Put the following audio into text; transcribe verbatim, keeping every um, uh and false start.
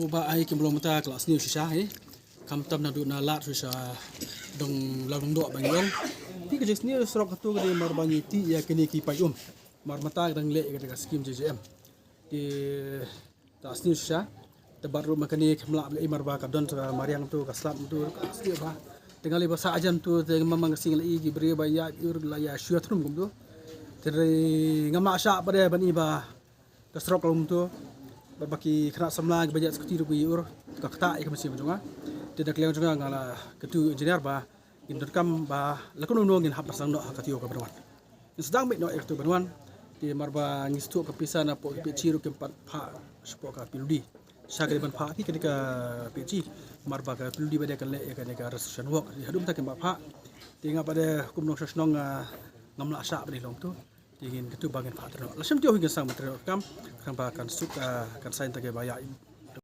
Ba ai ki mlong mynta ka la sniew shisha hi. Khamtam naduh na lad shisha dong lang dong doh ba ngi ong. Te ka jingsniew surok katu ka dei mar ba ngi tih ïa kine ki paip um. Mar mynta ka dang leh ïa ka skim J J M. Te ta sniew shisha. Te bad ruh ma kane ka mlak ba ka don ka mariang tu ka slap tu ka sniew ba. Te nga lei ba sah jan tu te ma ma ka sing lei ki briew ba ïa ur la ïa shuwa thrum kum tu. Te ngam lah shah ba dei ban i ba ka surok lum tu. Bad ba ki khynnah samla ki ba ïa skuti ruh ki ur ka kata ïa ka machine jong nga. Te da kliang jong nga la katu engineer ba ngin donkam ba la kumno ngin hap ba sang noh ha katu ka ban wan. Ngin sdang beit noh ïa katu ban wan. Te mar ba ngi sdang ka pisa na pok ka P H E ruh kim pat phah sha pok ka P W D. Sha ka ban phah ki ka dei ka P H E. Mar ba ka P W D ba dei ka leh ïa ka dei ka restoration work. Haduh mynta kim pat phah. Te nga ba dei kum nongshong shnong ngam lah shah ba dei long tu. Te ngin katu ba ngin phah tyrnok. La shim tio hi ngin sang ban tyrnok kam. Kan ba kan suk kan sign ta ke ba ïa